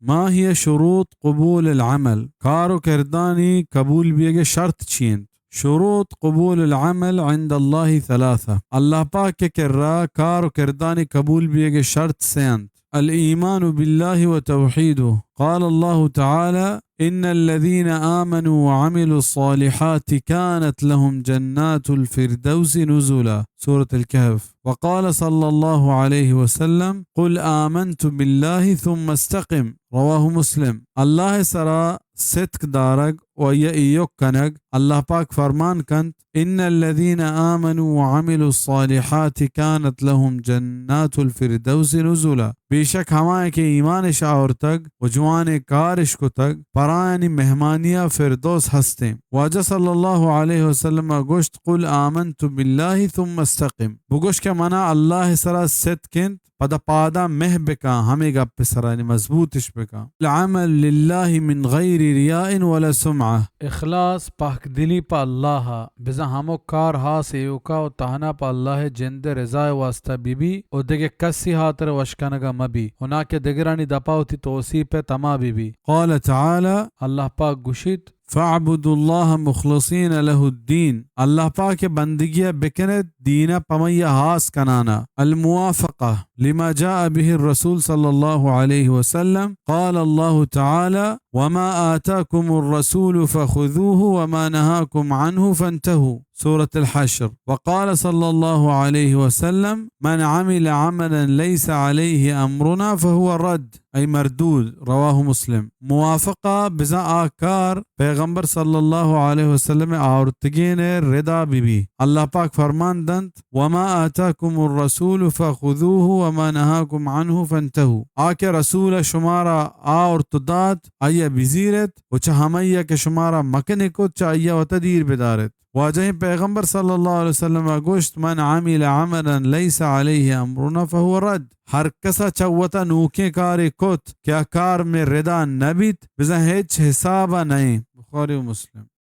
ما هي شروط قبول العمل؟ کار و کردانی قبول بیگ شرط چی انت؟ شروط قبول العمل عند الله ثلاثة. اللہ پاک ءِ کرا کار و کردانی قبول بیگ شرط سے انت. الإيمان بالله وتوحيده. قال الله تعالى: إن الذين آمنوا وعملوا الصالحات كانت لهم جنات الفردوس نزلا. سورة الكهف. وقال صلى الله عليه وسلم: قل آمنت بالله ثم استقم. رواه مسلم. اللہ ءِ سرا صدق دارگ و آئی ءَ ایوک کنگ، اللہ پاک فرمان کنت: إن الذين آمنوا وعملوا الصالحات كانت لهم جنات الفردوس نزلا. بے شک ہمایاں کہ ایمانش آورتگ و جوانیں کارش کتگ، پرایانی مہمانیا فردوس ہستیں. واجہ صلی اللہ علیہ وسلم ءَ گوشت: قل آمنت بالله ثم استقم. بگوش کہ منا اللہ ءِ سرا صدق انت، پدا پادا مہ بکاں، ہمے گپ ءِ سرا، یعنی مضبوطش بکاں. العمل لله من غير رياء ولا سمعة. اخلاص، پاک دلی پہ اللہ ءَ، بزاں ہمک کار ہاس ایوکا و تہنا پہ اللہ ءِ جند ءِ رضا ءِ واسطہ بہ بی و دگہ کسی ہاتر ءَ وش کنگا مہ بی و نا کہ دگرانی دپا وتی توسیپ ءِ تما بہ بی. قال تعالى، اللہ پاک گوشیت: فاعبدوا الله مخلصين له الدين. اللہ پاک ءِ بندگی ءَ بکنت، دین ءَ پمئی ءَ ہاس کنانا. الموافقة لما جاء به الرسول صلى الله عليه وسلم. قال الله تعالى: وما آتاكم الرسول فخذوه وما نهاكم عنه فانتهوا. سورة الحشر. وقال صلى الله عليه وسلم: من عمل عملا ليس عليه أمرنا فهو رد، أي مردود. رواه مسلم. موافقہ، بزاں آ کار پیغمبر صلی اللہ علیہ وسلم ءِ آورتگین ءِ ردا بہ بی. اللہ پاک فرمان دنت: وما آتاكم الرسول فخذوه وما نهاكم عنه فانتهوا. آ کہ رسول ءَ شمارا آورت و دات، آئی ءَ بزیرت و چہ ہمائی ءَ کہ شمارا مکن کت، چہ آئی ءَ وتا دیر بدارت. واجہیں پیغمبر صلی اللہ علیہ وسلم ءَ گوشت: من عمل عملا ليس عليه أمرنا فهو رد. ہر کس ءَ چہ وتا نوکیں کارے کت کہ آ کار مئے ردا نہ بیت، بزاں ہچ حساب ءَ نہ ایں. بخاری و مسلم.